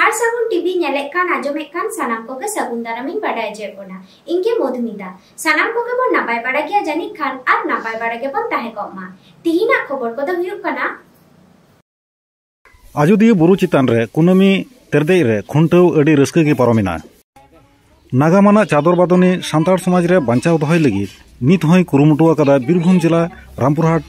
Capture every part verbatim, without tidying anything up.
ᱟᱨ ᱥᱟᱹᱜᱩᱱ ᱴᱤᱵᱷᱤ ᱧᱮᱞᱮᱫ ᱠᱟᱱ, ᱟᱸᱡᱚᱢᱮᱫ ᱠᱟᱱ ᱥᱟᱱᱟᱢ ᱠᱚᱜᱮ ᱥᱟᱹᱜᱩᱱ ᱫᱟᱨᱟᱢᱤᱧ ᱵᱟᱰᱟᱭ ᱦᱚᱪᱚᱭᱮᱫ ᱵᱚᱱᱟ᱾ ᱤᱧ ᱜᱮ ᱢᱚᱫᱷᱩᱢᱤᱛᱟ᱾ ᱥᱟᱱᱟᱢ ᱠᱚᱜᱮ ᱵᱚᱱ ᱱᱟᱯᱟᱭ ᱵᱟᱲᱟ ᱜᱮᱭᱟ ᱡᱟᱹᱱᱤᱡ ᱠᱷᱟᱱ, ᱟᱨ ᱱᱟᱯᱟᱭ ᱵᱟᱲᱟ ᱜᱮᱵᱚᱱ ᱛᱟᱦᱮᱸ ᱠᱚᱜ ᱢᱟ᱾ ᱛᱤᱦᱤᱧᱟᱜ ᱠᱷᱚᱵᱚᱨ ᱠᱚᱫᱚ ᱦᱩᱭᱩᱜ ᱠᱟᱱᱟ, ᱟᱡᱚᱫᱤᱭᱟᱹ ᱵᱩᱨᱩ ᱪᱮᱛᱟᱱ ᱨᱮ ᱠᱩᱱᱟᱹᱢᱤ ᱛᱮᱨᱫᱮᱡ ᱨᱮ ᱠᱷᱩᱱᱴᱟᱹᱣ ᱟᱹᱰᱤ ᱨᱟᱹᱥᱠᱟᱹ ᱜᱮ ᱯᱟᱨᱚᱢᱮᱱᱟ᱾ ᱱᱟᱜᱟᱢ ᱟᱱᱟᱜ ᱪᱟᱫᱚᱨ ᱵᱟᱫᱚᱱᱤ ᱥᱟᱱᱛᱟᱲ ᱥᱚᱢᱟᱡᱽ ᱨᱮ ᱵᱟᱧᱪᱟᱣ ᱫᱚᱦᱚᱭ ᱞᱟᱹᱜᱤᱫ ᱱᱤᱛ ᱦᱚᱸᱭ ᱠᱩᱨᱩᱢᱩᱴᱩ ᱟᱠᱟᱫᱟ ᱵᱤᱨᱵᱷᱩᱢ ᱡᱮᱞᱟ ᱨᱟᱢᱯᱩᱨᱦᱟᱴ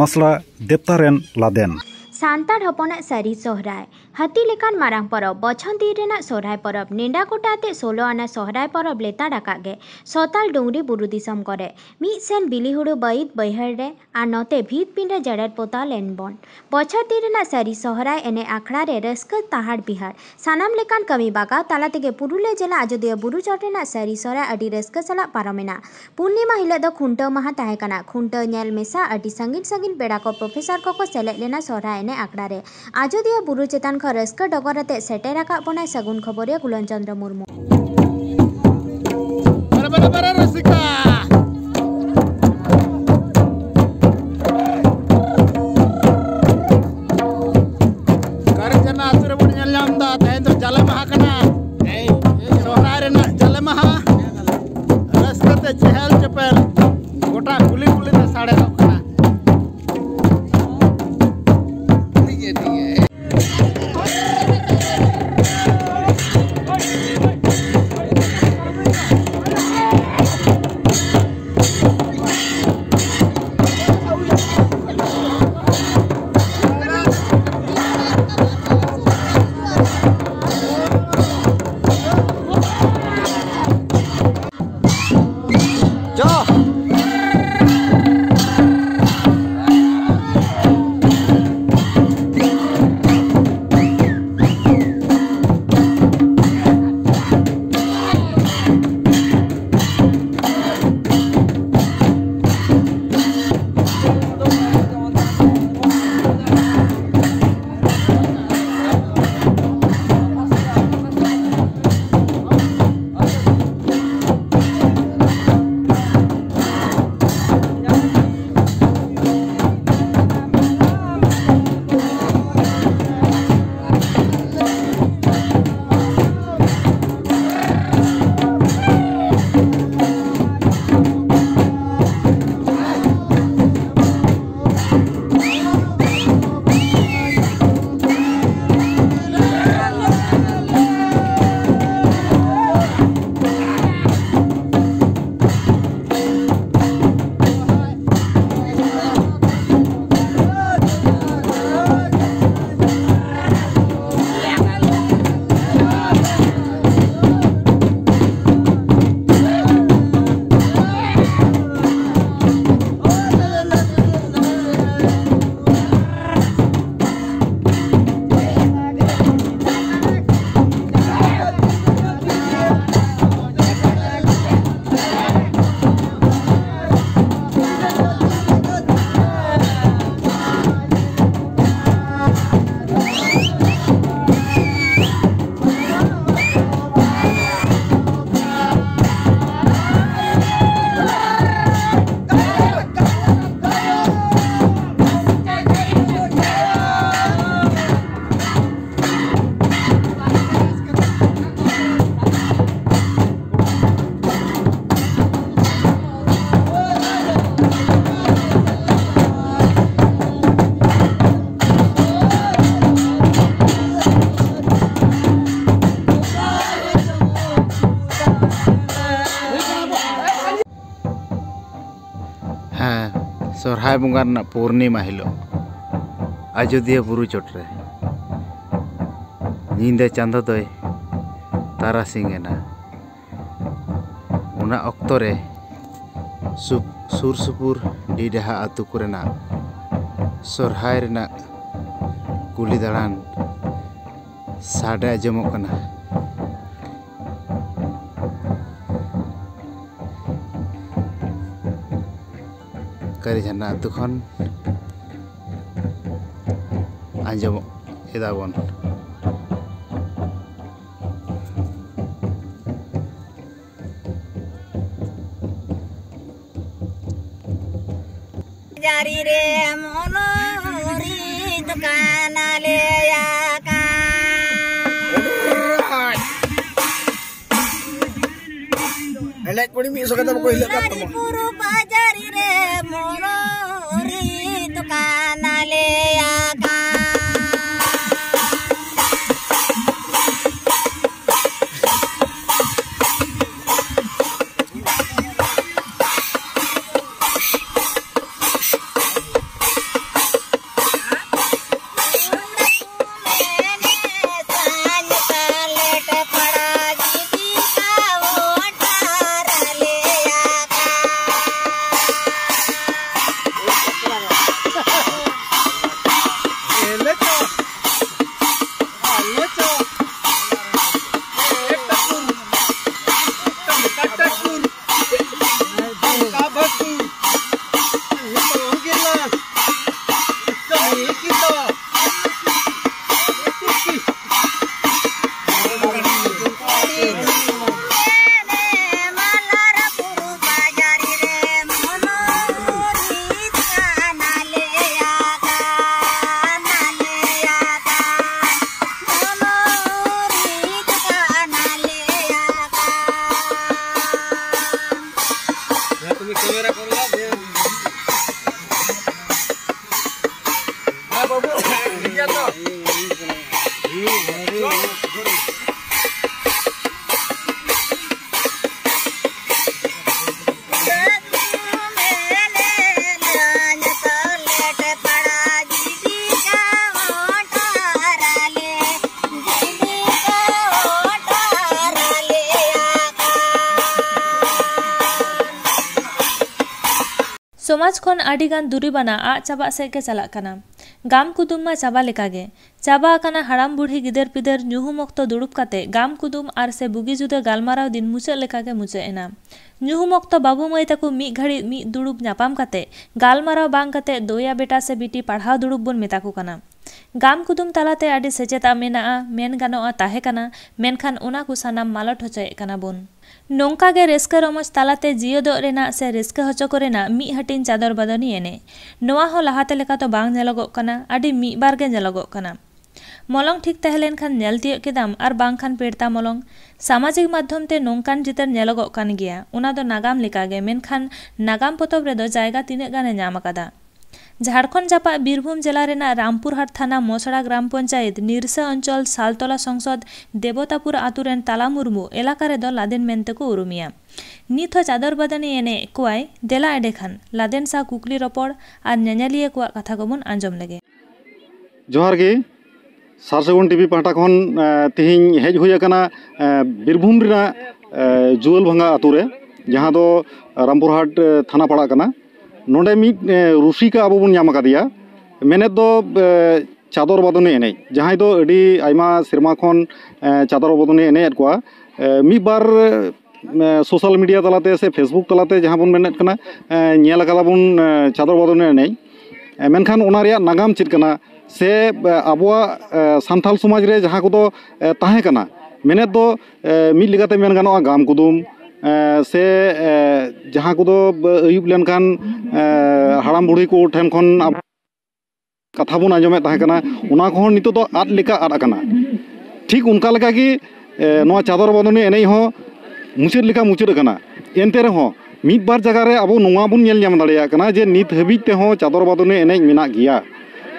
ᱢᱟᱥᱞᱟ ᱫᱮᱯᱛᱟ ᱨᱮᱱ ᱞᱟᱫᱮᱱ᱾ ᱥᱟᱱᱛᱟᱲ ᱦᱚᱯᱚᱱᱟᱜ ᱥᱟᱹᱨᱤ ᱥᱚᱦᱨᱟᱭ᱾ ᱦᱟᱹᱛᱤ ᱞᱮᱠᱟᱱ ᱢᱟᱨᱟᱝ ᱯᱚᱨᱚᱵᱽ, ᱵᱚᱪᱷᱚᱨ ᱫᱤᱱ ᱨᱮᱱᱟᱜ ᱥᱚᱦᱨᱟᱭ ᱯᱚᱨᱚᱵᱽ, ᱱᱮᱰᱟ ᱜᱚᱴᱟ ᱟᱛᱮ ᱥᱳᱞᱳ ᱟᱱᱟ ᱥᱚᱦᱨᱟᱭ ᱯᱚᱨᱚᱵᱽ ᱞᱮᱛᱟᱲ ᱟᱠᱟᱫ ᱜᱮ ᱥᱚᱛᱟᱞ ᱰᱩᱝᱨᱤ ᱵᱩᱨᱩ ᱫᱤᱥᱚᱢ ᱠᱚᱨᱮ᱾ ᱢᱤᱫ ᱥᱮᱱ ᱵᱤᱞᱤ ᱦᱩᱲᱩ ᱵᱟᱹᱭᱤᱫ ᱵᱟᱹᱭᱦᱟᱹᱲ ᱨᱮ, ᱟᱨ ᱱᱚᱛᱮ ᱵᱷᱤᱛ ᱯᱤᱸᱰᱟᱹ ᱡᱮᱨᱮᱲ ᱯᱚᱛᱟᱣ ᱞᱮᱱ ᱵᱚᱱ᱾ ᱵᱚᱪᱷᱚᱨ ᱫᱤᱱ ᱨᱮᱱᱟᱜ ᱥᱟᱹᱨᱤ ᱥᱚᱦᱨᱟᱭ ᱮᱱᱮᱡ ᱟᱠᱷᱲᱟ ᱨᱮ ᱨᱟᱹᱥᱠᱟᱹ ᱛᱟᱦᱟᱲ ᱵᱤᱦᱟᱲ᱾ ᱥᱟᱱᱟᱢ ᱞᱮᱠᱟᱱ ᱠᱟᱹᱢᱤ ᱵᱟᱜᱟᱣ ᱛᱟᱞᱟ ᱛᱮᱜᱮ ᱯᱩᱨᱩᱞᱤᱭᱟᱹ ᱡᱮᱞᱟ ᱟᱡᱚᱫᱤᱭᱟᱹ ᱵᱩᱨᱩ ᱪᱚᱴ ᱨᱮᱱᱟᱜ ᱥᱟᱹᱨᱤ ᱥᱚᱦᱨᱟᱭ ᱟᱹᱰᱤ ᱨᱟᱹᱥᱠᱟᱹ ᱥᱟᱞᱟᱜ ᱯᱟᱨᱚᱢᱮᱱᱟ᱾ ᱯᱩᱨᱱᱤᱢᱟ ᱦᱤᱞᱳᱜ ᱫᱚ ᱠᱷᱩᱱᱴᱟᱹᱣ ᱢᱟᱦᱟ ᱛᱟᱦᱮᱸ ᱠᱟᱱᱟ᱾ ᱠᱷᱩᱱᱴᱟᱹᱣ ᱧᱮᱞ ᱢᱮᱥᱟ ᱟᱹᱰᱤ ᱥᱟᱺᱜᱤᱧ ᱥᱟᱺᱜᱤᱧ ᱯᱮᱲᱟ ᱠᱚ, ᱯᱨᱚᱯᱷᱮᱥᱚᱨ ᱠᱚᱠᱚ ᱥᱮᱞᱮᱫ ᱞᱮᱱᱟ ᱥᱚᱦᱨᱟᱭ ᱮᱱᱮᱡ ᱟᱠᱷᱲᱟ ᱨᱮ᱾ ᱟᱡᱚᱫᱤᱭᱟᱹ ᱵᱩᱨᱩ ᱪᱮᱛᱟᱱ ᱠᱷᱚᱱ ᱨᱟᱹᱥᱠᱟᱹ ᱰᱚᱜᱚᱨ ᱟᱛᱮ ᱥᱮᱴᱮᱨ ᱟᱠᱟᱫ ᱵᱚᱱᱟᱭ ᱥᱟᱹᱜᱩᱱ ᱠᱷᱚᱵᱚᱨᱤᱭᱟᱹ ᱜᱩᱞᱚᱱ ᱪᱚᱸᱫᱽᱨᱚ ᱢᱩᱨᱢᱩ᱾ ᱵᱟᱨᱮ ᱵᱟᱨᱮ ᱵᱟᱨᱮ ᱨᱩᱥᱤᱠᱟ᱾ ᱠᱟᱨᱤᱪᱟᱱᱟ ᱟᱹᱛᱩ ᱨᱮᱵᱚᱱ ᱧᱮᱞ ᱧᱟᱢ ᱮᱫᱟ, ᱛᱮᱦᱮᱧ ᱫᱚ ᱡᱟᱞᱮ ᱢᱟᱦᱟ ᱠᱟᱱᱟ᱾ ᱥᱚᱦᱨᱟᱭ ᱨᱮᱱᱟᱜ ᱡᱟᱞᱮ ᱢᱟᱦᱟ᱾ ᱨᱟᱹᱥᱠᱟᱹ ᱛᱮ ᱪᱮᱦᱮᱞ ᱪᱮᱯᱮᱞ ᱜᱚᱴᱟ ᱠᱩᱞᱦᱤ ᱠᱩᱞᱦᱤ ᱛᱮ ᱥᱟᱰᱮᱭᱚᱜ ᱠᱟᱱᱟ᱾ ᱥᱚᱨᱦᱟᱭ ᱵᱚᱸᱜᱟ ᱨᱮᱱᱟᱜ ᱯᱩᱨᱱᱤᱢᱟ ᱦᱤᱞᱳᱜ ᱟᱡᱳᱫᱤᱭᱟᱹ ᱵᱩᱨᱩ ᱪᱚᱴᱨᱮ ᱧᱤᱫᱟᱹ ᱪᱟᱸᱫᱚ ᱫᱚᱭ ᱛᱟᱨᱟᱥᱤᱧ ᱮᱱᱟ᱾ ᱚᱱᱟ ᱚᱠᱛᱚ ᱨᱮ ᱥᱩ-, ᱥᱩᱨ ᱥᱩᱯᱩᱨ ᱰᱤᱰᱟᱦᱟ ᱟᱹᱛᱩ ᱠᱚᱨᱮᱱᱟᱜ ᱥᱚᱨᱦᱟᱭ ᱨᱮᱱᱟᱜ ᱠᱩᱞᱤ ᱫᱟᱬᱟᱱ ᱥᱟᱰᱮ ᱟᱸᱡᱚᱢᱚᱜ ᱠᱟᱱᱟ᱾ ᱠᱟᱹᱨᱤ ᱡᱷᱟᱨᱱᱟ ᱟᱹᱛᱩ ᱠᱷᱚᱱ ᱟᱸᱡᱚᱢᱚᱜ ᱮᱫᱟ ᱵᱚᱱ᱾ ᱡᱟᱹᱨᱤ ᱨᱮ ᱢᱚᱱᱚᱨᱤ ᱫᱚᱠᱟᱱ ᱟᱞᱮᱭᱟ ᱠᱟᱱ᱾ ᱮᱱᱮᱡ ᱠᱩᱲᱤ ᱢᱤᱫ ᱥᱚᱸᱜᱮ ᱛᱮ ᱵᱟᱠᱚ ᱦᱤᱞᱟᱹᱜ ᱠᱟᱱ ᱛᱟᱢᱟ᱾ ᱯᱩᱨᱩ ᱵᱟᱡᱟᱨᱤ ᱨᱮ ᱢᱚᱱᱚᱨᱤ ᱫᱚᱠᱟᱱ ᱟᱞᱮᱭᱟ ᱠᱟᱱ᱾ ᱥᱚᱢᱟᱡᱽ ᱠᱷᱚᱱ ᱟᱹᱰᱤ ᱜᱟᱱ ᱫᱩᱨᱤᱵᱽ ᱟᱱᱟᱜ ᱟᱫ ᱪᱟᱵᱟᱜ ᱥᱮᱫ ᱜᱮ ᱪᱟᱞᱟᱜ ᱠᱟᱱᱟ᱾ ᱜᱟᱢ ᱠᱩᱫᱩᱢ ᱢᱟ ᱪᱟᱵᱟ ᱞᱮᱠᱟ ᱜᱮ᱾ ᱪᱟᱵᱟ ᱟᱠᱟᱱᱟ ᱦᱟᱲᱟᱢ ᱵᱩᱲᱦᱤ ᱜᱤᱫᱟᱹᱨ ᱯᱤᱫᱟᱹᱨ ᱧᱩᱦᱩᱢ ᱚᱠᱛᱚ ᱫᱩᱲᱩᱵ ᱠᱟᱛᱮ ᱜᱟᱢ ᱠᱩᱫᱩᱢ ᱟᱨ ᱥᱮ ᱵᱩᱜᱤ ᱡᱩᱫᱟᱹ ᱜᱟᱞᱢᱟᱨᱟᱣ ᱫᱤᱱ ᱢᱩᱪᱟᱹᱫ ᱞᱮᱠᱟ ᱜᱮ ᱢᱩᱪᱟᱹᱫ ᱮᱱᱟ᱾ ᱧᱩᱦᱩᱢ ᱚᱠᱛᱚ ᱵᱟᱹᱵᱩ ᱢᱟᱹᱭ ᱛᱟᱠᱚ ᱢᱤᱫ ᱜᱷᱟᱹᱲᱤᱡ ᱢᱤᱫ ᱫᱩᱲᱩᱵ ᱧᱟᱯᱟᱢ ᱠᱟᱛᱮ ᱜᱟᱞᱢᱟᱨᱟᱣ ᱵᱟᱝ ᱠᱟᱛᱮ ᱫᱚᱭᱟ ᱵᱮᱴᱟ ᱥᱮ ᱵᱤᱴᱤ ᱯᱟᱲᱦᱟᱣ ᱫᱩᱲᱩᱵ ᱵᱚᱱ ᱢᱮᱛᱟ ᱠᱚ ᱠᱟᱱᱟ᱾ ᱜᱟᱢ ᱠᱩᱫᱩᱢ ᱛᱟᱞᱟᱛᱮ ᱟᱹᱰᱤ ᱥᱮᱪᱮᱫ ᱟᱜ ᱢᱮᱱᱟᱜᱼᱟ, ᱢᱮᱱ ᱜᱟᱱᱚᱜᱼᱟ ᱛᱟᱦᱮᱸ ᱠᱟᱱᱟ, ᱢᱮᱱᱠᱷᱟᱱ ᱚᱱᱟ ᱠᱚ ᱥᱟᱱᱟᱢ ᱢᱟᱞᱚᱴ ᱦᱚᱪᱚᱭᱮᱫ ᱠᱟᱱᱟ ᱵᱚᱱ᱾ ᱱᱚᱝᱠᱟ ᱜᱮ ᱨᱟᱹᱥᱠᱟᱹ ᱨᱚᱢᱚᱡᱽ ᱛᱟᱞᱟᱛᱮ ᱡᱤᱭᱟᱹᱫᱚᱜ ᱨᱮᱱᱟᱜ ᱥᱮ ᱨᱟᱹᱥᱠᱟᱹ ᱦᱚᱪᱚ ᱠᱚ ᱨᱮᱱᱟᱜ ᱢᱤᱫ ᱦᱟᱹᱴᱤᱧ ᱪᱟᱫᱚᱨ ᱵᱟᱫᱚᱱᱤ ᱮᱱᱮᱡ᱾ ᱱᱚᱣᱟ ᱦᱚᱸ ᱞᱟᱦᱟᱛᱮ ᱞᱮᱠᱟ ᱫᱚ ᱵᱟᱝ ᱧᱮᱞᱚᱜᱚᱜ ᱠᱟᱱᱟ, ᱟᱹᱰᱤ ᱢᱤᱫ ᱵᱟᱨ ᱜᱮ ᱧᱮᱞᱚᱜᱚᱜ ᱠᱟᱱᱟ᱾ ᱢᱚᱞᱚᱝ ᱴᱷᱤᱠ ᱛᱟᱦᱮᱸ ᱞᱮᱱᱠᱷᱟᱱ ᱧᱮᱞ ᱛᱤᱭᱳᱜ ᱠᱮᱫᱟᱢ, ᱟᱨ ᱵᱟᱝᱠᱷᱟᱱ ᱯᱮᱲᱛᱟ ᱢᱚᱞᱚᱝ᱾ ᱥᱟᱢᱟᱡᱤᱠ ᱢᱟᱫᱽᱫᱷᱚᱢ ᱛᱮ ᱱᱚᱝᱠᱟᱱ ᱪᱤᱛᱟᱹᱨ ᱧᱮᱞᱚᱜᱚᱜ ᱠᱟᱱ ᱜᱮᱭᱟ, ᱚᱱᱟ ᱫᱚ ᱱᱟᱜᱟᱢ ᱞᱮᱠᱟᱜᱮ, ᱢᱮᱱᱠᱷᱟᱱ ᱱᱟᱜᱟᱢ ᱯᱚᱛᱚᱵ ᱨᱮᱫᱚ ᱡᱟᱭᱜᱟ ᱛᱤᱱᱟᱹᱜ ᱜᱟᱱᱮ ᱧᱟᱢ ᱟᱠᱟᱫᱟ? ᱡᱷᱟᱲᱠᱷᱚᱸᱰ ᱡᱟᱯᱟᱜ ᱵᱤᱨᱵᱷᱩᱢ ᱡᱮᱞᱟ ᱨᱮᱱᱟᱜ ᱨᱟᱢᱯᱩᱨᱦᱟᱴ ᱛᱷᱟᱱᱟ ᱢᱚᱥᱲᱟ ᱜᱨᱟᱢ ᱯᱚᱧᱪᱟᱭᱮᱛ ᱱᱤᱨᱥᱟ ᱚᱧᱪᱚᱞ ᱥᱟᱞᱛᱚᱞᱟ ᱥᱚᱝᱥᱚᱫ ᱫᱮᱵᱚᱛᱟᱯᱩᱨ ᱟᱛᱩ ᱨᱮᱱ ᱛᱟᱞᱟ ᱢᱩᱨᱢᱩ ᱮᱞᱟᱠᱟ ᱨᱮᱫᱚ ᱞᱟᱫᱮᱱ ᱢᱮᱱᱛᱮ ᱠᱚ ᱩᱨᱩᱢᱮᱭᱟ᱾ ᱱᱤᱛ ᱦᱚᱸ ᱪᱟᱫᱚᱨ ᱵᱟᱫᱟᱱᱤ ᱮᱱᱮᱡ ᱠᱚᱣᱟᱭ᱾ ᱫᱮᱞᱟ ᱮᱸᱰᱮᱠᱷᱟᱱ ᱞᱟᱫᱮᱱ ᱥᱟᱶ ᱠᱩᱠᱞᱤ ᱨᱚᱯᱚᱲ ᱟᱨ ᱧᱮᱧᱮᱞᱤᱭᱟᱹ ᱠᱚᱣᱟᱜ ᱠᱟᱛᱷᱟ ᱠᱚᱵᱚᱱ ᱟᱸᱡᱚᱢ ᱞᱮᱜᱮ᱾ ᱡᱚᱦᱟᱨ ᱜᱮ᱾ ᱥᱟᱨ ᱥᱟᱹᱜᱩᱱ ᱴᱤᱵᱷᱤ ᱯᱟᱦᱴᱟ ᱠᱷᱚᱱ, ᱮ, ᱛᱮᱦᱮᱧ ᱦᱮᱡ ᱦᱩᱭ ᱟᱠᱟᱱᱟ, ᱮ, ᱵᱤᱨᱵᱷᱩᱢ ᱨᱮᱱᱟᱜ, ᱮ, ᱡᱩᱣᱟᱹᱞ ᱵᱷᱟᱝᱜᱟ ᱟᱛᱳ ᱨᱮ, ᱡᱟᱦᱟᱸ ᱫᱚ ᱨᱟᱢᱯᱩᱨᱦᱟᱴ, ᱮ, ᱛᱷᱟᱱᱟ ᱯᱟᱲᱟᱜ ᱠᱟᱱᱟ᱾ ᱱᱚᱰᱮ ᱢᱤᱫ, ᱮ, ᱨᱩᱥᱤᱠᱟ ᱟᱵᱚ ᱵᱚᱱ ᱧᱟᱢ ᱟᱠᱟᱫᱮᱭᱟ, ᱢᱮᱱᱮᱫ ᱫᱚ, ᱮ, ᱪᱟᱫᱚᱨ ᱵᱟᱫᱚᱱᱤ ᱮᱱᱮᱡ, ᱡᱟᱦᱟᱸᱭ ᱫᱚ ᱟᱹᱰᱤ ᱟᱭᱢᱟ ᱥᱮᱨᱢᱟ ᱠᱷᱚᱱ, ᱮ, ᱪᱟᱫᱚᱨ ᱵᱟᱫᱚᱱᱤ ᱮᱱᱮᱡ ᱮᱫ ᱠᱚᱣᱟ᱾ ᱮ, ᱢᱤᱫ ᱵᱟᱨ, ᱮ, ᱥᱳᱥᱟᱞ ᱢᱤᱰᱤᱭᱟ ᱛᱟᱞᱟᱛᱮ ᱥᱮ ᱯᱷᱮᱥᱵᱩᱠ ᱛᱟᱞᱟᱛᱮ ᱡᱟᱦᱟᱸ ᱵᱚᱱ ᱢᱮᱱᱮᱫ ᱠᱟᱱᱟ, ᱮ, ᱧᱮᱞ ᱟᱠᱟᱫᱟ ᱵᱚᱱ, ᱮ, ᱪᱟᱫᱚᱨ ᱵᱟᱫᱚᱱᱤ ᱮᱱᱮᱡ᱾ ᱮ, ᱢᱮᱱᱠᱷᱟᱱ ᱚᱱᱟ ᱨᱮᱭᱟᱜ ᱱᱟᱜᱟᱢ ᱪᱮᱫ ᱠᱟᱱᱟ? ᱥᱮ, ᱮ, ᱟᱵᱚᱣᱟᱜ, ᱮ, ᱥᱟᱱᱛᱟᱲ ᱥᱚᱢᱟᱡᱽ ᱨᱮ ᱡᱟᱦᱟᱸ ᱠᱚᱫᱚ, ᱮ, ᱛᱟᱦᱮᱸ ᱠᱟᱱᱟ, ᱢᱮᱱᱮᱫ ᱫᱚ, ᱮ, ᱢᱤᱫ ᱞᱮᱠᱟᱛᱮ ᱢᱮᱱ ᱜᱟᱱᱚᱜᱼᱟ, ᱜᱟᱢ ᱠᱩᱫᱩᱢ, ᱮ, ᱥᱮ, ᱮ, ᱡᱟᱦᱟᱸ ᱠᱚᱫᱚ, ᱮ, ᱟᱹᱭᱩᱵ ᱞᱮᱱᱠᱷᱟᱱ, ᱮ, ᱦᱟᱲᱟᱢ ᱵᱩᱲᱦᱤ ᱠᱚ ᱴᱷᱮᱱ ᱠᱷᱚᱱ ᱟᱵᱚ ᱠᱟᱛᱷᱟ ᱵᱚᱱ ᱟᱸᱡᱚᱢᱮᱫ ᱛᱟᱦᱮᱸ ᱠᱟᱱᱟ, ᱚᱱᱟ ᱠᱚᱦᱚᱸ ᱱᱤᱛᱚᱜ ᱫᱚ ᱟᱫ ᱞᱮᱠᱟ ᱟᱫ ᱟᱠᱟᱱᱟ᱾ ᱴᱷᱤᱠ ᱚᱱᱠᱟ ᱞᱮᱠᱟᱜᱮ, ᱮ, ᱱᱚᱣᱟ ᱪᱟᱫᱚᱨ ᱵᱟᱸᱫᱷᱚᱱᱤ ᱮᱱᱮᱡ ᱦᱚᱸ ᱢᱩᱪᱟᱹᱫ ᱞᱮᱠᱟ ᱢᱩᱪᱟᱹᱫ ᱟᱠᱟᱱᱟ᱾ ᱮᱱᱛᱮ ᱨᱮᱦᱚᱸ ᱢᱤᱫ ᱵᱟᱨ ᱡᱟᱭᱜᱟ ᱨᱮ ᱟᱵᱚ ᱱᱚᱣᱟ ᱵᱚᱱ ᱧᱮᱞ ᱧᱟᱢ ᱫᱟᱲᱮᱭᱟᱜ ᱠᱟᱱᱟ ᱡᱮ ᱱᱤᱛ ᱦᱟᱹᱵᱤᱡ ᱛᱮᱦᱚᱸ ᱪᱟᱫᱚᱨ ᱵᱟᱸᱫᱷᱚᱱᱤ ᱮᱱᱮᱡ ᱢᱮᱱᱟᱜ ᱜᱮᱭᱟ᱾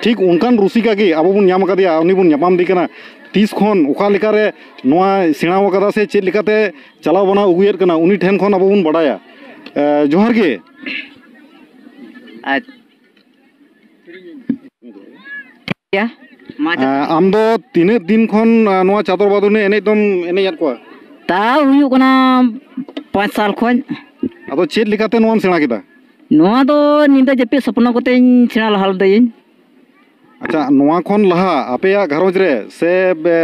ᱴᱷᱤᱠ ᱚᱱᱠᱟᱱ ᱨᱩᱥᱤᱠᱟ ᱜᱮ ᱟᱵᱚ ᱵᱚᱱ ᱧᱟᱢ ᱟᱠᱟᱫᱮᱭᱟ, ᱩᱱᱤ ᱵᱚᱱ ᱧᱟᱯᱟᱢ ᱫᱮ ᱠᱟᱱᱟ᱾ ᱛᱤᱥ ᱠᱷᱚᱱ ᱚᱠᱟ ᱞᱮᱠᱟᱨᱮ ᱱᱚᱣᱟ ᱥᱮᱬᱟ ᱟᱠᱟᱫᱟ ᱥᱮ ᱪᱮᱫ ᱞᱮᱠᱟᱛᱮ ᱪᱟᱞᱟᱣ ᱵᱟᱱᱟᱣ ᱟᱹᱜᱩᱭᱮᱫ ᱠᱟᱱᱟ, ᱩᱱᱤ ᱴᱷᱮᱱ ᱠᱷᱚᱱ ᱟᱵᱚ ᱵᱚᱱ ᱵᱟᱲᱟᱭᱟ᱾ ᱮ, ᱡᱚᱦᱟᱨ ᱜᱮ᱾ ᱟᱪ-, ᱭᱟ, ᱢᱟ ᱪᱟ- ᱮ, ᱟᱢ ᱫᱚ ᱛᱤᱱᱟᱹᱜ ᱫᱤᱱ ᱠᱷᱚᱱ, ᱮ, ᱱᱚᱣᱟ ᱪᱟᱫᱚᱨ ᱵᱟᱫᱚᱱᱤ ᱮᱱᱮᱡ ᱫᱚᱢ ᱮᱱᱮᱡ ᱟᱫ ᱠᱚᱣᱟ? ᱛᱟᱣ ᱦᱩᱭᱩᱜ ᱠᱟᱱᱟ ᱯᱟᱸᱪ ᱥᱟᱞ ᱠᱷᱚᱱ᱾ ᱟᱫᱚ ᱪᱮᱫ ᱞᱮᱠᱟᱛᱮ ᱱᱚᱣᱟᱢ ᱥᱮᱬᱟ ᱠᱮᱫᱟ? ᱱᱚᱣᱟ ᱫᱚ ᱧᱤᱫᱟᱹ ᱡᱟᱹᱯᱤᱫ ᱥᱚᱯᱱᱚ ᱠᱟᱛᱮᱧ ᱥᱮᱬᱟ ᱞᱟᱦᱟ ᱞᱮᱫᱟᱹᱧ᱾ ᱟᱪᱪᱷᱟ, ᱱᱚᱣᱟ ᱠᱷᱚᱱ ᱞᱟᱦᱟ ᱟᱯᱮᱭᱟᱜ ᱜᱷᱟᱨᱚᱸᱡᱽ ᱨᱮ ᱥᱮ ᱵᱮ,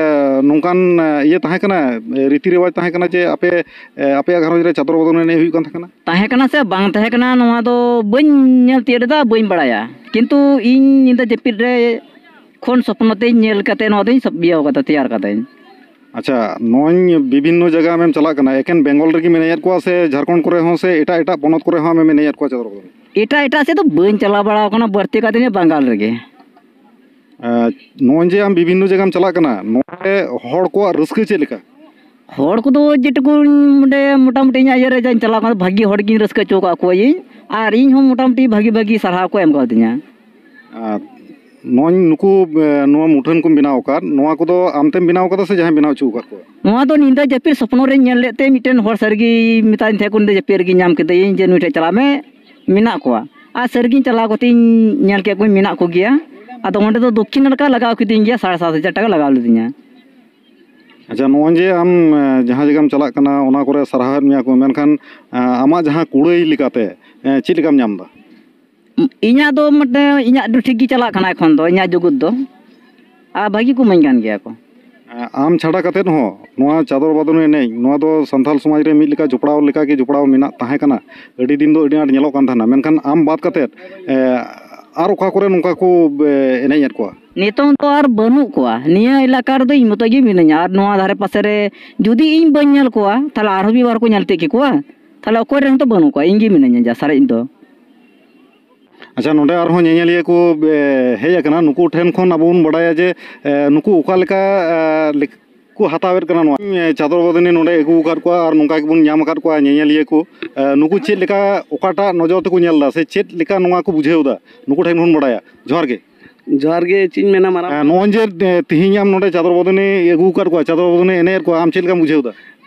ᱱᱚᱝᱠᱟᱱ ᱮ, ᱤᱭᱟᱹ ᱛᱟᱦᱮᱸ ᱠᱟᱱᱟ, ᱮ, ᱨᱤᱛᱤ ᱨᱮᱣᱟᱡᱽ ᱛᱟᱦᱮᱸ ᱠᱟᱱᱟ ᱡᱮ ᱟᱯᱮ, ᱮ, ᱟᱯᱮᱭᱟᱜ ᱜᱷᱟᱨᱚᱸᱡᱽ ᱨᱮ ᱪᱟᱫᱚᱨ ᱵᱚᱫᱚᱱ ᱮᱱᱮᱡ ᱦᱩᱭᱩᱜ ᱠᱟᱱ ᱛᱟᱦᱮᱸ ᱠᱟᱱᱟ? ᱛᱟᱦᱮᱸ ᱠᱟᱱᱟ ᱥᱮ ᱵᱟᱝ ᱛᱟᱦᱮᱸ ᱠᱟᱱᱟ, ᱱᱚᱣᱟ ᱫᱚ ᱵᱟᱹᱧ ᱧᱮᱞ ᱛᱤᱭᱳᱜ ᱞᱮᱫᱟ, ᱵᱟᱹᱧ ᱵᱟᱲᱟᱭᱟ᱾ ᱠᱤᱱᱛᱩ ᱤᱧ ᱧᱤᱫᱟᱹ ᱡᱟᱹᱯᱤᱫ ᱨᱮ ᱠᱷᱚᱱ ᱥᱚᱯᱱᱚ ᱛᱮᱧ ᱧᱮᱞ ᱠᱟᱛᱮ ᱱᱚᱣᱟ ᱫᱚᱧ ᱥᱟᱵ-, ᱤᱭᱟᱹ ᱠᱟᱫᱟ, ᱛᱮᱭᱟᱨ ᱠᱟᱫᱟᱹᱧ᱾ ᱟᱪᱪᱷᱟ, ᱱᱚᱜᱼᱚᱭ ᱵᱤᱵᱷᱤᱱᱱᱚ ᱡᱟᱭᱜᱟ ᱟᱢᱮᱢ ᱪᱟᱞᱟᱜ ᱠᱟᱱᱟ, ᱮᱠᱮᱱ ᱵᱮᱝᱜᱚᱞ ᱨᱮᱜᱮᱢ ᱮᱱᱮᱡᱮᱫ ᱠᱚᱣᱟ ᱥᱮ ᱡᱷᱟᱲᱠᱷᱚᱸᱰ ᱠᱚᱨᱮ ᱦᱚᱸ ᱥᱮ ᱮᱴᱟᱜ ᱮᱴᱟᱜ ᱯᱚᱱᱚᱛ ᱠᱚᱨᱮ ᱦᱚᱸ ᱟᱢᱮᱢ ᱮᱱᱮᱡᱮᱫ ᱠᱚᱣᱟ ᱪᱟᱫᱚᱨ ᱵᱚᱫᱚᱱ? ᱮᱴᱟᱜ ᱮᱴᱟᱜ ᱥᱮᱫ ᱫᱚ ᱵᱟᱹᱧ ᱪᱟᱞᱟᱣ ᱵᱟᱲᱟ ᱟᱠᱟᱱᱟ, ᱵᱟᱹᱲᱛᱤ ᱠᱟᱛᱮ ᱱᱤᱭᱟᱹ ᱵᱟᱝᱜᱟᱞ ᱨᱮᱜᱮ᱾ ᱟᱨ ᱱᱚᱜᱼᱚᱭ ᱡᱮ ᱟᱢ ᱵᱤᱵᱷᱤᱱᱱᱚ ᱡᱟᱭᱜᱟᱢ ᱪᱟᱞᱟᱜ ᱠᱟᱱᱟ, ᱱᱚᱰᱮ ᱦᱚᱲ ᱠᱚᱣᱟᱜ ᱨᱟᱹᱥᱠᱟᱹ ᱪᱮᱫ ᱞᱮᱠᱟ? ᱦᱚᱲ ᱠᱚᱫᱚ ᱡᱮᱴᱩᱠᱩ ᱱᱚᱰᱮ ᱢᱚᱴᱟᱢᱩᱴᱤ ᱤᱧᱟᱹᱜ ᱤᱭᱟᱹ ᱨᱮ ᱡᱟᱧ ᱪᱟᱞᱟᱣ ᱠᱟᱱᱟ, ᱵᱷᱟᱹᱜᱤ ᱦᱚᱲ ᱜᱤᱧ ᱨᱟᱹᱥᱠᱟᱹ ᱦᱚᱪᱚ ᱟᱠᱟᱫ ᱠᱚᱣᱟ ᱤᱧ, ᱟᱨ ᱤᱧ ᱦᱚᱸ ᱢᱚᱴᱟᱢᱩᱴᱤ ᱵᱷᱟᱹᱜᱤ ᱵᱷᱟᱹᱜᱤ ᱥᱟᱨᱦᱟᱣ ᱠᱚ ᱮᱢ ᱠᱟᱣᱫᱤᱧᱟ᱾ ᱟᱨ ᱱᱚᱜᱼᱚᱭ ᱱᱩᱠᱩ, ᱮ, ᱱᱚᱣᱟ ᱢᱩᱴᱷᱟᱹᱱ ᱠᱚᱢ ᱵᱮᱱᱟᱣ ᱟᱠᱟᱫ, ᱱᱚᱣᱟ ᱠᱚᱫᱚ ᱟᱢ ᱛᱮᱢ ᱵᱮᱱᱟᱣ ᱟᱠᱟᱫᱟ ᱥᱮ ᱡᱟᱦᱟᱸᱭ ᱵᱮᱱᱟᱣ ᱦᱚᱪᱚ ᱟᱠᱟᱫ ᱠᱚᱣᱟ? ᱱᱚᱣᱟ ᱫᱚ ᱧᱤᱫᱟᱹ ᱡᱟᱹᱯᱤᱫ ᱥᱚᱯᱱᱚ ᱨᱮᱧ ᱧᱮᱞ ᱞᱮᱫ ᱛᱮ, ᱢᱤᱫᱴᱮᱱ ᱦᱚᱲ ᱥᱟᱹᱨᱤ ᱜᱮ ᱢᱮᱛᱟᱫᱤᱧ ᱛᱟᱦᱮᱸ ᱠᱚ, ᱧᱤᱫᱟᱹ ᱡᱟᱹᱯᱤᱫ ᱨᱮᱜᱮ ᱧᱟᱢ ᱠᱮᱫᱟᱹᱧ ᱡᱮ ᱱᱩᱭ ᱴᱷᱮᱱ ᱪᱟᱞᱟᱜ ᱢᱮ, ᱢᱮᱱᱟᱜ ᱠᱚᱣᱟ᱾ ᱟᱨ ᱥᱟᱹᱨᱤ ᱜᱮᱧ ᱪᱟᱞᱟᱣ ᱠᱟᱛᱮᱧ ᱧᱮᱞ ᱠᱮᱫ ᱠᱚᱣᱟᱧ, ᱢᱮᱱᱟᱜ ᱠᱚᱜᱮᱭᱟ᱾ ᱟᱫᱚ ᱚᱸᱰᱮ ᱫᱚ ᱫᱚᱠᱠᱷᱤᱱᱟ ᱞᱮᱠᱟ ᱞᱟᱜᱟᱣ ᱠᱤᱫᱤᱧ ᱜᱮᱭᱟ, ᱥᱟᱲᱮ ᱥᱟᱛ ᱦᱟᱡᱟᱨ ᱴᱟᱠᱟ ᱞᱟᱜᱟᱣ ᱞᱤᱫᱤᱧᱟ᱾ ᱟᱪᱪᱷᱟ, ᱱᱚᱜᱼᱚᱭ ᱡᱮ ᱟᱢ, ᱮ, ᱡᱟᱦᱟᱸ ᱡᱟᱭᱜᱟᱢ ᱪᱟᱞᱟᱜ ᱠᱟᱱᱟ, ᱚᱱᱟ ᱠᱚᱨᱮ ᱥᱟᱨᱦᱟᱣᱮᱫ ᱢᱮᱭᱟ ᱠᱚ, ᱢᱮᱱᱠᱷᱟᱱ, ᱮ, ᱟᱢᱟᱜ ᱡᱟᱦᱟᱸ ᱠᱩᱲᱟᱹᱭ ᱞᱮᱠᱟᱛᱮ, ᱮ, ᱪᱮᱫ ᱞᱮᱠᱟᱢ ᱧᱟᱢ ᱮᱫᱟ? ᱤᱧᱟᱹᱜ ᱫᱚ ᱢᱤᱫᱴᱮᱱ, ᱤᱧᱟᱹᱜ ᱫᱚ ᱴᱷᱤᱠ ᱜᱮ ᱪᱟᱞᱟᱜ ᱠᱟᱱᱟ ᱮᱠᱷᱚᱱ ᱫᱚ, ᱤᱧᱟᱹᱜ ᱡᱩᱜᱩᱛ ᱫᱚ᱾ ᱟᱨ ᱵᱷᱟᱹᱜᱤ ᱠᱚ ᱤᱢᱟᱹᱧ ᱠᱟᱱ ᱜᱮᱭᱟ ᱠᱚ᱾ ᱮ, ᱟᱢ ᱪᱷᱟᱰᱟ ᱠᱟᱛᱮᱫ ᱦᱚᱸ ᱱᱚᱣᱟ ᱪᱟᱫᱚᱨ ᱵᱟᱫᱚᱱ ᱮᱱᱮᱡ, ᱱᱚᱣᱟ ᱫᱚ ᱥᱟᱱᱛᱟᱲ ᱥᱚᱢᱟᱡᱽ ᱨᱮ ᱢᱤᱫ ᱞᱮᱠᱟ ᱡᱚᱯᱲᱟᱣ ᱞᱮᱠᱟ ᱜᱮ ᱡᱚᱯᱲᱟᱣ ᱢᱮᱱᱟᱜ ᱛᱟᱦᱮᱸ ᱠᱟᱱᱟ᱾ ᱟᱹᱰᱤ ᱫᱤᱱ ᱫᱚ ᱟᱹᱰᱤ ᱟᱸᱴ ᱧᱮᱞᱚᱜ ᱠᱟᱱ ᱛᱟᱦᱮᱱᱟ, ᱢᱮᱱᱠᱷᱟᱱ ᱟᱢ ᱵᱟᱫ ᱠᱟᱛᱮᱫ, ᱮ, ᱟᱨ ᱚᱠᱟ ᱠᱚᱨᱮ ᱱᱚᱝᱠᱟ ᱠᱚ, ᱮ, ᱮᱱᱮᱡ ᱮᱫ ᱠᱚᱣᱟ? ᱱᱤᱛᱚᱝ ᱫᱚ ᱟᱨ ᱵᱟᱹᱱᱩᱜ ᱠᱚᱣᱟ᱾ ᱱᱤᱭᱟᱹ ᱮᱞᱟᱠᱟ ᱨᱮᱫᱚ ᱤᱧ ᱢᱚᱛᱚ ᱜᱮ ᱢᱤᱱᱟᱹᱧᱟ᱾ ᱟᱨ ᱱᱚᱣᱟ ᱫᱷᱟᱨᱮ ᱯᱟᱥᱮ ᱨᱮ ᱡᱩᱫᱤ ᱤᱧ ᱵᱟᱹᱧ ᱧᱮᱞ ᱠᱚᱣᱟ, ᱛᱟᱦᱞᱮ ᱟᱨᱦᱚᱸ ᱢᱤᱫ ᱵᱟᱨ ᱠᱚ ᱧᱮᱞ ᱛᱤᱭᱳᱜ ᱠᱮᱠᱚᱣᱟ᱾ ᱛᱟᱦᱞᱮ ᱚᱠᱚᱭ ᱨᱮᱱ ᱦᱚᱸᱛᱚ ᱵᱟᱹᱱᱩᱜ ᱠᱚᱣᱟ, ᱤᱧ ᱜᱮ ᱢᱤᱱᱟᱹᱧᱟ ᱡᱟ ᱥᱟᱨᱮᱡ ᱫᱚ᱾ ᱟᱪᱪᱷᱟ, ᱱᱚᱰᱮ ᱟᱨᱦᱚᱸ ᱧᱮᱧᱮᱞᱤᱭᱟᱹ ᱠᱚ, ᱮ, ᱦᱮᱡ ᱟᱠᱟᱱᱟ᱾ ᱱᱩᱠᱩ ᱴᱷᱮᱱ ᱠᱷᱚᱱ ᱟᱵᱚ ᱵᱚᱱ ᱵᱟᱰᱟᱭᱟ ᱡᱮ, ᱮ, ᱱᱩᱠᱩ ᱚᱠᱟ ᱞᱮᱠᱟ, ᱮ, ᱞᱮᱠ-, ᱠᱚ ᱦᱟᱛᱟᱣᱮᱫ ᱠᱟᱱᱟ ᱱᱚᱣᱟ᱾ ᱮ, ᱪᱟᱫᱚᱨ ᱵᱟᱹᱫᱟᱹᱱᱤ ᱱᱚᱰᱮ ᱟᱹᱜᱩ ᱟᱠᱟᱫ ᱠᱚᱣᱟ ᱟᱨ ᱱᱚᱝᱠᱟ ᱜᱮᱵᱚᱱ ᱧᱟᱢ ᱟᱠᱟᱫ ᱠᱚᱣᱟ ᱧᱮᱧᱮᱞᱤᱭᱟᱹ ᱠᱚ᱾ ᱮ, ᱱᱩᱠᱩ ᱪᱮᱫ ᱞᱮᱠᱟ, ᱚᱠᱟᱴᱟᱜ ᱱᱚᱡᱚᱨ ᱛᱮᱠᱚ ᱧᱮᱞ ᱮᱫᱟ ᱥᱮ ᱪᱮᱫ ᱞᱮᱠᱟ ᱱᱚᱣᱟ ᱠᱚ ᱵᱩᱡᱷᱟᱹᱣ ᱮᱫᱟ, ᱱᱩᱠᱩ ᱴᱷᱮᱱ ᱵᱚᱱ ᱵᱟᱰᱟᱭᱟ᱾ ᱡᱚᱦᱟᱨ ᱜᱮ᱾ ᱡᱚᱦᱟᱨ ᱜᱮ, ᱪᱮᱫ ᱤᱧ ᱢᱮᱱᱟ ᱢᱟᱨᱟᱝ? ᱮ, ᱱᱚᱜᱼᱚᱭ ᱡᱮ, ᱮ, ᱛᱤᱦᱤᱧ ᱟᱢ ᱱᱚᱰᱮ ᱪᱟᱫᱚᱨ ᱵᱟᱹᱫᱟᱹᱱᱤ ᱟᱹᱜᱩ ᱟᱠᱟᱫ ᱠᱚᱣᱟ, ᱪᱟᱫᱚᱨ ᱵᱟᱹᱫᱟᱹᱱᱤ ᱮᱱᱮᱡ ᱮᱫ ᱠᱚᱣᱟ, ᱟᱢ ᱪᱮᱫ ᱞᱮᱠᱟᱢ ᱵᱩᱡᱷᱟᱹᱣ ᱮᱫᱟ?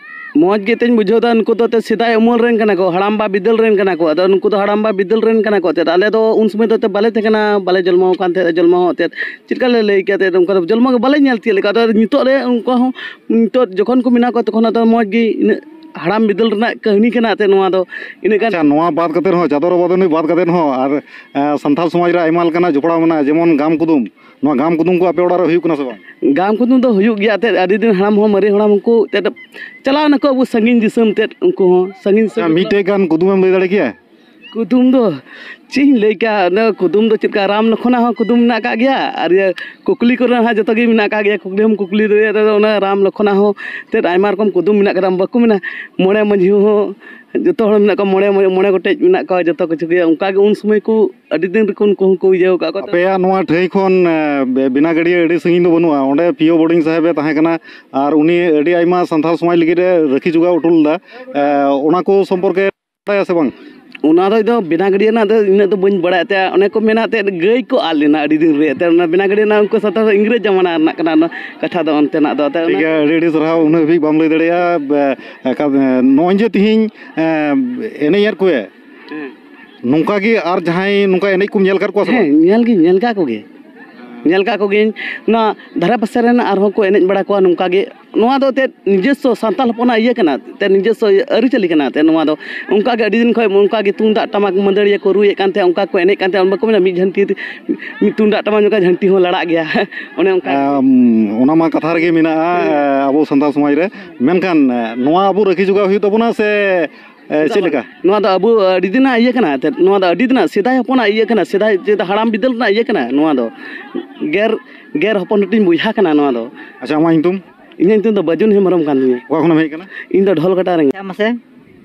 ᱢᱚᱡᱽ ᱜᱮ ᱮᱱᱛᱮᱫ ᱵᱩᱡᱷᱟᱹᱣ ᱮᱫᱟ᱾ ᱩᱱᱠᱩ ᱫᱚ ᱮᱱᱛᱮᱫ ᱥᱮᱫᱟᱭ ᱩᱢᱩᱞ ᱨᱮᱱ ᱠᱟᱱᱟ ᱠᱚ, ᱦᱟᱲᱟᱢᱵᱟ ᱵᱤᱫᱟᱹᱞ ᱨᱮᱱ ᱠᱟᱱᱟ ᱠᱚ᱾ ᱟᱫᱚ ᱩᱱᱠᱩ ᱫᱚ ᱦᱟᱲᱟᱢᱵᱟ ᱵᱤᱫᱟᱹᱞ ᱨᱮᱱ ᱠᱟᱱᱟ ᱠᱚ ᱮᱱᱛᱮᱫ᱾ ᱟᱞᱮ ᱫᱚ ᱩᱱ ᱥᱚᱢᱚᱭ ᱫᱚ ᱮᱱᱛᱮᱫ ᱵᱟᱞᱮ ᱛᱟᱦᱮᱸ ᱠᱟᱱᱟ, ᱵᱟᱞᱮ ᱡᱚᱱᱢᱚ ᱟᱠᱟᱱ ᱛᱟᱦᱮᱸᱫ, ᱡᱚᱱᱢᱚ ᱦᱚᱸ ᱮᱱᱛᱮᱫ ᱪᱮᱫ ᱞᱮᱠᱟ ᱞᱮ ᱞᱟᱹᱭ ᱠᱮᱭᱟ ᱮᱱᱛᱮᱫ, ᱚᱱᱠᱟ ᱫᱚ ᱡᱚᱱᱢᱚ ᱜᱮ ᱵᱟᱞᱮ ᱧᱮᱞ ᱛᱤᱭᱳᱜ ᱞᱮᱫ ᱠᱚᱣᱟ᱾ ᱟᱫᱚ ᱱᱤᱛᱚᱜ ᱨᱮ ᱩᱱᱠᱩ ᱦᱚᱸ, ᱱᱤᱛᱚᱜ ᱡᱚᱠᱷᱚᱱ ᱠᱚ ᱢᱮᱱᱟᱜ ᱠᱚᱣᱟ, ᱛᱚᱠᱷᱚᱱ ᱟᱫᱚ ᱢᱚᱡᱽ ᱜᱮ ᱤᱱᱟᱹᱜ ᱦᱟᱲᱟᱢ ᱵᱤᱫᱟᱹᱞ ᱨᱮᱱᱟᱜ ᱠᱟᱹᱦᱱᱤ ᱠᱟᱱᱟ ᱮᱱᱛᱮᱫ ᱱᱚᱣᱟ ᱫᱚ᱾ ᱤᱱᱟᱹᱜ ᱜᱟᱱ ᱟᱪᱪᱷᱟ, ᱱᱚᱣᱟ ᱵᱟᱫ ᱠᱟᱛᱮ ᱨᱮᱦᱚᱸ, ᱪᱟᱸᱫᱚ ᱨᱟᱵᱟᱫᱚᱱᱤ ᱵᱟᱫ ᱠᱟᱛᱮ ᱨᱮᱦᱚᱸ ᱟᱨ, ᱮ, ᱥᱟᱱᱛᱟᱲ ᱥᱚᱢᱟᱡᱽ ᱨᱮ ᱟᱭᱢᱟ ᱞᱮᱠᱟᱱᱟᱜ ᱡᱚᱯᱲᱟᱣ ᱢᱮᱱᱟᱜᱼᱟ, ᱡᱮᱢᱚᱱ ᱜᱟᱢ ᱠᱩᱫᱩᱢ᱾ ᱱᱚᱣᱟ ᱜᱟᱢ ᱠᱩᱫᱩᱢ ᱠᱚ ᱟᱯᱮ ᱚᱲᱟᱜ ᱨᱮ ᱦᱩᱭᱩᱜ ᱠᱟᱱᱟ ᱥᱮ ᱵᱟᱝ? ᱜᱟᱢ ᱠᱩᱫᱩᱢ ᱫᱚ ᱦᱩᱭᱩᱜ ᱜᱮᱭᱟ ᱮᱱᱛᱮᱫ, ᱟᱹᱰᱤ ᱫᱤᱱ ᱦᱟᱲᱟᱢ ᱦᱚᱸ ᱢᱟᱨᱮ ᱦᱟᱲᱟᱢ ᱦᱚᱸᱠᱚ ᱮᱱᱛᱮᱫ ᱪᱟᱞᱟᱣ ᱱᱟᱠᱚ ᱟᱵᱚ ᱥᱟᱺᱜᱤᱧ ᱫᱤᱥᱚᱢ ᱮᱱᱛᱮᱫ, ᱩᱱᱠᱩ ᱦᱚᱸ ᱥᱟᱺᱜᱤᱧ ᱟᱪᱪᱷᱟ, ᱫᱤᱥᱚᱢ᱾ ᱢᱤᱫᱴᱮᱡ ᱜᱟᱱ ᱠᱩᱫᱩᱢᱮᱢ ᱞᱟᱹᱭ ᱫᱟᱲᱮ ᱠᱮᱭᱟ? ᱠᱩᱫᱩᱢ ᱫᱚ ᱪᱮᱫ ᱤᱧ ᱞᱟᱹᱭ ᱠᱮᱭᱟ, ᱚᱱᱟ ᱠᱩᱫᱩᱢ ᱫᱚ ᱪᱮᱫ ᱞᱮᱠᱟ, ᱨᱟᱢ ᱞᱚᱠᱷᱚᱱᱟᱜ ᱦᱚᱸ ᱠᱩᱫᱩᱢ ᱢᱮᱱᱟᱜ ᱟᱠᱟᱫ ᱜᱮᱭᱟ, ᱟᱨ ᱤᱭᱟᱹ ᱠᱩᱠᱞᱤ ᱠᱚᱨᱮ ᱦᱚᱸ ᱡᱚᱛᱚ ᱜᱮ ᱢᱮᱱᱟᱜ ᱟᱠᱟᱫ ᱜᱮᱭᱟ, ᱠᱩᱠᱞᱤ ᱦᱚᱸᱢ ᱠᱩᱠᱞᱤ ᱫᱟᱲᱮᱭᱟᱜᱼᱟ᱾ ᱚᱱᱟ ᱨᱟᱢ ᱞᱚᱠᱷᱚᱱᱟᱜ ᱦᱚᱸ ᱮᱱᱛᱮᱫ ᱟᱭᱢᱟ ᱨᱚᱠᱚᱢ ᱠᱩᱫᱩᱢ ᱢᱮᱱᱟᱜ ᱠᱟᱫᱟ, ᱵᱟᱠᱚ ᱢᱮᱱᱟ ᱢᱚᱬᱮ ᱢᱟᱺᱡᱷᱤ ᱦᱚᱸ ᱡᱚᱛᱚ ᱦᱚᱲ ᱢᱮᱱᱟᱜ ᱠᱚᱣᱟ, ᱢᱚᱬᱮ, ᱢᱚᱬᱮ, ᱢᱚᱬᱮ ᱜᱚᱴᱮᱡ ᱢᱮᱱᱟᱜ ᱠᱚᱣᱟ, ᱡᱚᱛᱚ ᱠᱤᱪᱷᱩ ᱜᱮ ᱚᱱᱠᱟ ᱜᱮ ᱩᱱ ᱥᱚᱢᱚᱭ ᱠᱚ ᱟᱹᱰᱤ ᱫᱤᱱ ᱨᱮᱠᱚ ᱩᱱᱠᱩ ᱦᱚᱸᱠᱚ ᱤᱭᱟᱹ ᱟᱠᱟᱫ ᱠᱚᱣᱟ᱾ ᱟᱯᱮᱭᱟᱜ ᱱᱚᱣᱟ ᱴᱷᱟᱹᱭ ᱠᱷᱚᱱ, ᱮ, ᱵᱮ-, ᱵᱮᱱᱟᱜᱟᱹᱲᱤᱭᱟᱹ ᱟᱹᱰᱤ ᱥᱟᱺᱜᱤᱧ ᱫᱚ ᱵᱟᱹᱱᱩᱜᱼᱟ, ᱚᱸᱰᱮ ᱯᱤ ᱳ ᱵᱳᱨᱰᱤᱝ ᱥᱟᱦᱮᱵ ᱮ ᱛᱟᱦᱮᱸ ᱠᱟᱱᱟ, ᱟᱨ ᱩᱱᱤ ᱟᱹᱰᱤ ᱟᱭᱢᱟ ᱥᱟᱱᱛᱟᱲ ᱥᱚᱢᱟᱡᱽ ᱞᱟᱹᱜᱤᱫ ᱮ ᱨᱟᱹᱠᱷᱤ ᱡᱚᱜᱟᱣ ᱦᱚᱴᱚ ᱞᱮᱫᱟ᱾ ᱮ, ᱚᱱᱟ ᱠᱚ ᱥᱚᱢᱯᱚᱨᱠᱮ ᱵᱟᱲᱟᱭᱟ ᱥᱮ ᱵᱟᱝ? ᱚᱱᱟ ᱫᱚ ᱤᱧ ᱫᱚ ᱵᱮᱱᱟᱜᱟᱹᱲᱤᱭᱟᱹ ᱨᱮᱱᱟᱜ ᱫᱚ ᱤᱱᱟᱹᱜ ᱫᱚ ᱵᱟᱹᱧ ᱵᱟᱲᱟᱭᱟ᱾ ᱮᱱᱛᱮᱫ ᱚᱱᱮ ᱠᱚ ᱢᱮᱱᱟ, ᱮᱱᱛᱮᱫ ᱜᱟᱹᱭ ᱠᱚ ᱟᱫ ᱞᱮᱱᱟ ᱟᱹᱰᱤ ᱫᱤᱱ ᱨᱮ᱾ ᱮᱱᱛᱮᱫ ᱚᱱᱟ ᱵᱮᱱᱟᱜᱟᱹᱲᱤᱭᱟᱹ ᱨᱮᱱᱟᱜ ᱩᱱᱠᱩ ᱥᱟᱱᱛᱟᱲ ᱫᱚ ᱤᱝᱨᱮᱡᱽ ᱡᱟᱢᱟᱱᱟ ᱨᱮᱱᱟᱜ ᱠᱟᱱᱟ ᱚᱱᱟ ᱠᱟᱛᱷᱟ ᱫᱚ ᱚᱱᱛᱮᱱᱟᱜ ᱫᱚ᱾ ᱮᱱᱛᱮᱫ ᱴᱷᱤᱠ ᱚᱱᱟ ᱜᱮᱭᱟ, ᱟᱹᱰᱤ ᱟᱹᱰᱤ ᱥᱟᱨᱦᱟᱣ, ᱩᱱᱟᱹᱜ ᱦᱟᱹᱵᱤᱡ ᱵᱟᱢ ᱞᱟᱹᱭ ᱫᱟᱲᱮᱭᱟᱜᱼᱟ᱾ ᱵᱮ-, ᱮᱠᱟᱞ, ᱮ, ᱱᱚᱜᱼᱚᱭ ᱡᱮ ᱛᱤᱦᱤᱧ, ᱮ, ᱮᱱᱮᱡ ᱮᱫ ᱠᱚᱣᱮ, ᱦᱮᱸ᱾ ᱱᱚᱝᱠᱟ ᱜᱮ ᱟᱨ ᱡᱟᱦᱟᱸᱭ ᱱᱚᱝᱠᱟ ᱮᱱᱮᱡ ᱠᱚᱢ ᱧᱮᱞ ᱟᱠᱟᱫ ᱠᱚᱣᱟ ᱥᱮ ᱵᱟᱝ? ᱦᱮᱸ, ᱧᱮᱞ ᱜᱤᱧ ᱧᱮᱞ ᱟᱠᱟᱫ ᱠᱚᱜᱮ᱾ ᱧᱮᱞ ᱟᱠᱟᱫ ᱠᱚᱜᱮᱭᱟᱹᱧ᱾ ᱱᱚᱣᱟ ᱫᱷᱟᱨᱮ ᱯᱟᱥᱮ ᱨᱮᱱ ᱟᱨᱦᱚᱸ ᱠᱚ ᱮᱱᱮᱡ ᱵᱟᱲᱟ ᱠᱚᱣᱟ ᱱᱚᱝᱠᱟ ᱜᱮ᱾ ᱱᱚᱣᱟ ᱫᱚ ᱮᱱᱛᱮᱫ ᱱᱤᱡᱚᱥᱥᱚ ᱥᱟᱱᱛᱟᱲ ᱦᱚᱯᱚᱱᱟᱜ ᱤᱭᱟᱹ ᱠᱟᱱᱟ, ᱮᱱᱛᱮᱫ ᱱᱤᱡᱚᱥᱥᱚ ᱤᱭᱟᱹ ᱟᱹᱨᱤᱪᱟᱹᱞᱤ ᱠᱟᱱᱟ᱾ ᱮᱱᱛᱮᱫ ᱱᱚᱣᱟ ᱫᱚ ᱚᱱᱠᱟ ᱜᱮ ᱟᱹᱰᱤ ᱫᱤᱱ ᱠᱷᱚᱱ ᱚᱱᱠᱟ ᱜᱮ ᱛᱩᱢᱫᱟᱜ ᱴᱟᱢᱟᱠ ᱢᱟᱹᱫᱟᱹᱲᱤᱭᱟᱹ ᱠᱚ ᱨᱩᱭᱮᱫ ᱠᱟᱱ ᱛᱟᱦᱮᱸᱫ, ᱚᱱᱠᱟ ᱠᱚ ᱮᱱᱮᱡ ᱠᱟᱱ ᱛᱟᱦᱮᱸᱫ, ᱵᱟᱠᱚ ᱢᱮᱱᱟ ᱢᱤᱫ ᱡᱷᱟᱹᱱᱴᱤ, ᱢᱤᱫ ᱛᱩᱢᱫᱟᱜ ᱴᱟᱢᱟᱠ ᱡᱚᱠᱷᱚᱱ ᱡᱷᱟᱹᱱᱴᱤ ᱦᱚᱸ ᱞᱟᱲᱟᱜ ᱜᱮᱭᱟ᱾ ᱚᱱᱮ ᱚᱱᱠᱟ᱾ ᱟᱢ, ᱚᱱᱟ ᱢᱟ ᱠᱟᱛᱷᱟ ᱨᱮᱜᱮ ᱢᱮᱱᱟᱜᱼᱟ, ᱦᱮᱸ᱾ ᱮ, ᱟᱵᱚ ᱥᱟᱱᱛᱟᱲ ᱥᱚᱢᱟᱡᱽ ᱨᱮ᱾ ᱢᱮᱱᱠᱷᱟᱱ, ᱮ, ᱱᱚᱣᱟ ᱟᱵᱚ ᱨᱟᱹᱠᱷᱤ ᱡᱚᱜᱟᱣ ᱦᱩᱭᱩᱜ ᱛᱟᱵᱚᱱᱟ ᱥᱮ, ᱮ, ᱪᱮᱫ ᱞᱮᱠᱟ? ᱱᱚᱣᱟ ᱫᱚ ᱟᱵᱚ ᱟᱹᱰᱤ ᱫᱤᱱᱟᱜ ᱤᱭᱟᱹ ᱠᱟᱱᱟ, ᱮᱱᱛᱮᱫ ᱱᱚᱣᱟ ᱫᱚ ᱟᱹᱰᱤ ᱫᱤᱱᱟᱜ ᱥᱮᱫᱟᱭ ᱦᱚᱯᱚᱱᱟᱜ ᱤᱭᱟᱹ ᱠᱟᱱᱟ, ᱥᱮᱫᱟᱭ ᱪᱮᱫ ᱦᱟᱲᱟᱢ ᱵᱤᱫᱟᱹᱞ ᱨᱮᱱᱟᱜ ᱤᱭᱟᱹ ᱠᱟᱱᱟ ᱱᱚᱣᱟ ᱫᱚ᱾ ᱜᱮᱨ, ᱜᱮᱨ ᱦᱚᱯᱚᱱ ᱦᱟᱹᱴᱤᱧ ᱵᱚᱭᱦᱟ ᱠᱟᱱᱟ ᱱᱚᱣᱟ ᱫᱚ᱾ ᱟᱪᱪᱷᱟ, ᱟᱢᱟᱜ ᱧᱩᱛᱩᱢ? ᱤᱧᱟᱹᱜ ᱧᱩᱛᱩᱢ ᱫᱚ ᱵᱟᱹᱡᱩᱱ ᱦᱮᱢᱵᱨᱚᱢ ᱠᱟᱱ ᱛᱤᱧᱟᱹ᱾ ᱚᱠᱟ ᱠᱷᱚᱱᱮᱢ ᱦᱮᱡ ᱟᱠᱟᱱᱟ? ᱤᱧ ᱫᱚ ᱰᱷᱚᱞᱠᱟᱴᱟ ᱨᱮᱱ᱾ ᱟᱪᱪᱷᱟ, ᱢᱟᱥᱮ,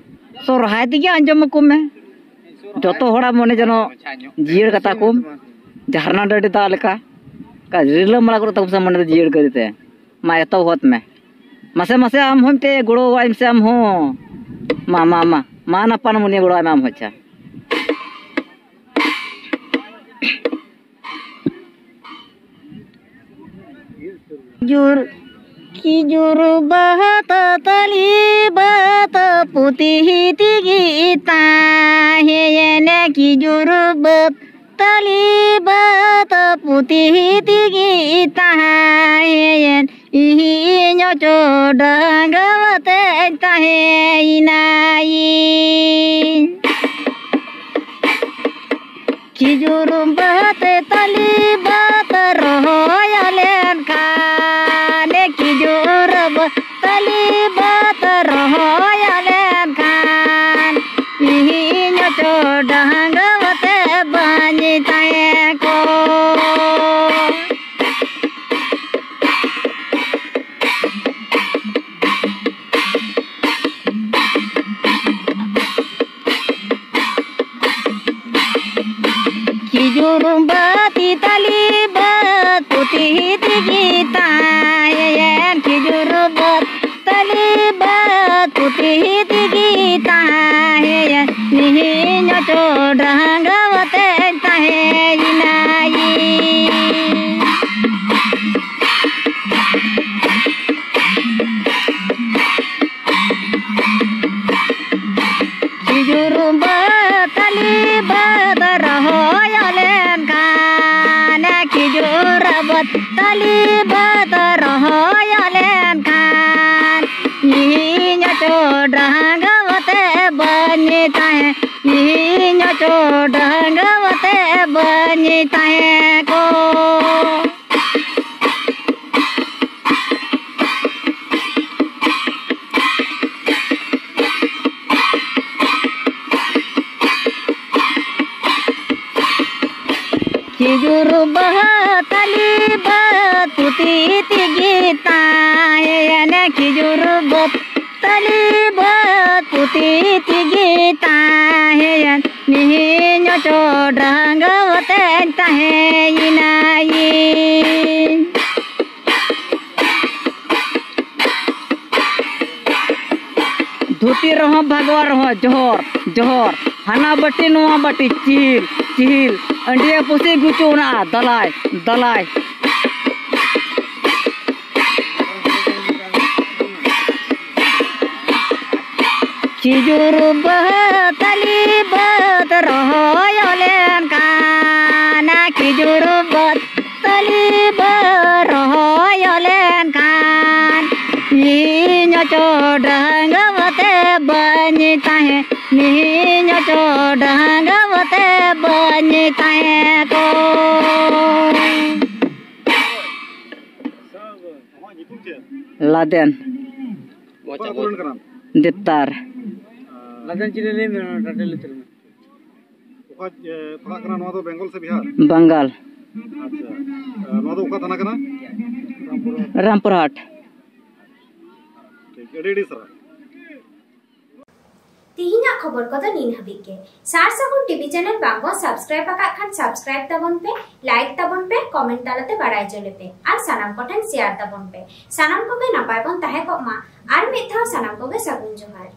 ᱥᱚᱨᱦᱟᱭ ᱛᱮᱜᱮ ᱟᱸᱡᱚᱢ ᱟᱠᱚ ᱢᱮ᱾ ᱡᱚᱛᱚ ᱦᱚᱲᱟᱜ ᱢᱚᱱᱮ ᱡᱮᱱᱚ ᱡᱤᱭᱟᱹᱲ ᱠᱟᱛᱟ ᱠᱚᱢ, ᱡᱷᱟᱨᱱᱟ ᱰᱟᱹᱰᱤ ᱫᱟᱜ ᱞᱮᱠᱟ᱾ ᱚᱱᱠᱟ ᱨᱤᱞᱟᱹᱢᱟᱞᱟ ᱠᱚᱨᱮ ᱛᱟᱵᱚ ᱥᱮ ᱢᱚᱱᱮ ᱫᱚ ᱡᱤᱭᱟᱹᱲ ᱠᱟᱹᱨᱤ ᱛᱮ᱾ ᱢᱟ ᱮᱛᱚᱦᱚᱵ ᱢᱮ᱾ ᱢᱟᱥᱮ, ᱢᱟᱥᱮ, ᱟᱢ ᱦᱚᱸ ᱢᱤᱫᱴᱮᱡ ᱜᱚᱲᱚ ᱟᱭ ᱢᱮᱥᱮ ᱟᱢ ᱦᱚᱸ᱾ ᱢᱟ, ᱢᱟ, ᱢᱟ, ᱢᱟ, ᱱᱟᱯᱟᱱ ᱢᱩᱱᱤᱭᱟᱹ ᱜᱚᱲᱚ ᱟᱭ ᱢᱮ ᱟᱢ ᱦᱚᱸ, ᱟᱪᱪᱷᱟ᱾ ᱡᱩᱨ ᱠᱷᱤᱡᱩᱨ ᱵᱟᱦᱟ ᱛᱟᱛᱟᱞᱤ ᱵᱟᱛᱟ ᱯᱩᱛᱤ ᱛᱤᱜᱤ ᱛᱟᱦᱮᱸᱭᱮᱱ᱾ ᱠᱷᱤᱡᱩᱨ ᱵᱟᱛᱟᱞᱤ ᱵᱟᱛᱟ ᱯᱩᱛᱤ ᱛᱤᱜᱤ ᱛᱟᱦᱮᱸᱭᱮᱱ᱾ ᱤᱧ ᱚᱪᱚ ᱰᱟᱸᱜᱟᱣᱟ ᱛᱮᱧ ᱛᱟᱦᱮᱸᱭᱮᱱᱟᱭᱤᱧ᱾ ᱠᱷᱤᱡᱩᱨ ᱵᱟᱹᱫᱽ ᱛᱟᱞᱤ ᱵᱟᱹᱫᱽ ᱨᱚᱦᱚᱭ ᱞᱮᱱᱠᱷᱟᱱ, ᱠᱷᱤᱡᱩᱨ ᱵᱟᱹᱫᱽ ᱛᱟᱞᱤ ᱵᱟᱹᱫᱽ ᱨᱚᱦᱚᱭ ᱞᱮᱱᱠᱷᱟᱱ, ᱤᱧ ᱚᱪᱚ ᱰᱟᱸᱜᱟᱣ ᱛᱮ ᱵᱟᱹᱧ ᱛᱟᱦᱮᱸ ᱠᱚᱜ᱾ ᱠᱷᱤᱡᱩᱨ ᱵᱟᱹᱫᱽ ᱛᱟᱞᱤ ᱵᱟᱹᱫᱽ ᱯᱩᱛᱤ ᱛᱮᱜᱮ ᱛᱟᱦᱮᱸᱭᱮᱱ, ᱠᱷᱤᱡᱩᱨ ᱵᱟᱹᱫᱽ ᱛᱟᱞᱤ ᱵᱟᱹᱫᱽ ᱯᱩᱛᱤ ᱛᱮᱜᱮ ᱛᱟᱦᱮᱸᱭᱮᱱ, ᱤᱧ ᱚᱪᱚ ᱰᱟᱸᱜᱟᱣ ᱛᱮᱧ ᱛᱟᱦᱮᱸᱭᱮᱱᱟᱭᱤᱧ᱾ ᱠᱷᱤᱡᱩᱨ ᱵᱟᱹᱫᱽ ᱛᱟᱞᱤ ᱵᱟᱹᱫᱽ ᱨᱚᱦᱚᱭ ᱞᱮᱱᱠᱷᱟᱱ, ᱠᱷᱤᱡᱩᱨ ᱵᱟᱹᱫᱽ ᱛᱟᱞᱤ ᱵᱟᱹᱫᱽ ᱨᱚᱦᱚᱭ ᱞᱮᱱᱠᱷᱟᱱ, ᱤᱧ ᱚᱪᱚ ᱰᱟᱸᱜᱟᱣ ᱛᱮ ᱵᱟᱹᱧ ᱛᱟᱦᱮᱸ, ᱤᱧ ᱚᱪᱚ ᱰᱟᱸᱜᱟᱣ ᱛᱮ ᱵᱟᱹᱧ ᱛᱟᱦᱮᱸ ᱠᱚᱜ᱾ ᱠᱷᱤᱡᱩᱨ ᱵᱟᱦᱟ ᱛᱟᱞᱤ ᱵᱟᱹᱫᱽ ᱯᱩᱛᱤ ᱛᱮᱜᱮ ᱛᱟᱦᱮᱸᱭᱮᱱ, ᱠᱷᱤᱡᱩᱨ ᱵᱟᱹᱫᱽ ᱛᱟᱞᱤ ᱵᱟᱹᱫᱽ ᱯᱩᱛᱤ ᱛᱮᱜᱮ ᱛᱟᱦᱮᱸᱭᱮᱱ, ᱤᱧ ᱚᱪᱚ ᱰᱟᱸᱜᱟᱣ ᱛᱮᱧ ᱛᱟᱦᱮᱸᱭᱮᱱᱟᱭᱤᱧ᱾ ᱫᱷᱩᱛᱤ ᱨᱮᱦᱚᱸ ᱵᱷᱟᱜᱽᱣᱟ ᱨᱮᱦᱚᱸ ᱡᱚᱦᱚᱨ, ᱡᱚᱦᱚᱨ᱾ ᱦᱟᱱᱟ ᱵᱟᱹᱴᱤ ᱱᱚᱣᱟ ᱵᱟᱹᱴᱤ ᱪᱤᱦᱤᱞ, ᱪᱤᱦᱤᱞ᱾ ᱟᱹᱰᱤᱭᱟᱹ ᱯᱩᱥᱤ ᱜᱩᱪᱩ ᱚᱱᱟ ᱫᱟᱞᱟᱭ, ᱫᱟᱞᱟᱭ᱾ ᱠᱷᱤᱡᱩᱨ ᱵᱟᱹᱫᱽ ᱛᱟᱞᱤ ᱵᱟᱹᱫᱽ ᱨᱚᱦᱚᱭ ᱞᱮᱱᱠᱷᱟᱱ, ᱠᱷᱤᱡᱩᱨ ᱵᱟᱹᱫᱽ ᱛᱟᱞᱤ ᱵᱟᱹᱫᱽ ᱨᱚᱦᱚᱭ ᱞᱮᱱᱠᱷᱟᱱ, ᱤᱧ ᱚᱪᱚ ᱰᱟᱸᱜᱟᱣᱟᱛᱮ ᱵᱟᱹᱧ ᱛᱟᱦᱮᱸ, ᱤᱧ ᱚᱪᱚ ᱰᱟᱸᱜᱟᱣᱟᱛᱮ ᱵᱟᱹᱧ ᱛᱟᱦᱮᱸ ᱠᱚ᱾ ᱞᱟᱫᱮᱱ᱾ ᱚᱠᱟ ᱟᱹᱛᱩ ᱨᱮᱱ ᱠᱟᱱᱟᱢ? ᱫᱮᱯᱛᱟᱨ᱾ ᱞᱟᱫᱮᱱ ᱪᱤᱞᱤ ᱞᱟᱹᱭ ᱢᱮ, ᱚᱱᱟ ᱴᱟᱴᱮᱞ ᱩᱛᱟᱹᱨ ᱢᱮ᱾ ᱚᱠᱟ, ᱮ, ᱯᱟᱲᱟᱜ ᱠᱟᱱᱟ ᱱᱚᱣᱟ ᱫᱚ, ᱵᱮᱝᱜᱚᱞ ᱥᱮ ᱵᱤᱦᱟᱨ? ᱵᱟᱝᱜᱟᱞ᱾ ᱟᱪᱪᱷᱟ᱾ ᱮ, ᱱᱚᱣᱟ ᱫᱚ ᱚᱠᱟ ᱛᱷᱟᱱᱟ ᱠᱟᱱᱟ? ᱨᱟᱢᱯᱩᱨᱦᱟᱴ᱾ ᱴᱷᱤᱠ, ᱟᱹᱰᱤ ᱟᱹᱰᱤ ᱥᱟᱨᱦᱟᱣ᱾ ᱛᱤᱦᱤᱧᱟᱜ ᱠᱷᱚᱵᱚᱨ ᱠᱚᱫᱚ ᱱᱤᱱ ᱦᱟᱹᱵᱤᱡ ᱜᱮ᱾ ᱥᱟᱨ ᱥᱟᱹᱜᱩᱱ ᱴᱤᱵᱷᱤ ᱪᱮᱱᱮᱞ ᱵᱟᱝ ᱵᱚᱱ ᱥᱟᱵᱥᱠᱨᱟᱭᱤᱵ ᱟᱠᱟᱫ ᱠᱷᱟᱱ ᱥᱟᱵᱥᱠᱨᱟᱭᱤᱵ ᱛᱟᱵᱚᱱ ᱯᱮ, ᱞᱟᱭᱤᱠ ᱛᱟᱵᱚᱱ ᱯᱮ, ᱠᱚᱢᱮᱱᱴ ᱛᱟᱞᱟᱛᱮ ᱵᱟᱲᱟᱭ ᱦᱚᱪᱚ ᱞᱮᱯᱮ ᱟᱨ ᱥᱟᱱᱟᱢ ᱠᱚᱴᱷᱮᱱ ᱥᱮᱭᱟᱨ ᱛᱟᱵᱚᱱ ᱯᱮ᱾ ᱥᱟᱱᱟᱢ ᱠᱚᱜᱮ ᱱᱟᱯᱟᱭ ᱵᱚᱱ ᱛᱟᱦᱮᱸ ᱠᱚᱜ ᱢᱟ᱾ ᱟᱨ ᱢᱤᱫ ᱫᱷᱟᱣ ᱥᱟᱱᱟᱢ ᱠᱚᱜᱮ ᱥᱟᱹᱜᱩᱱ ᱡᱚᱦᱟᱨ᱾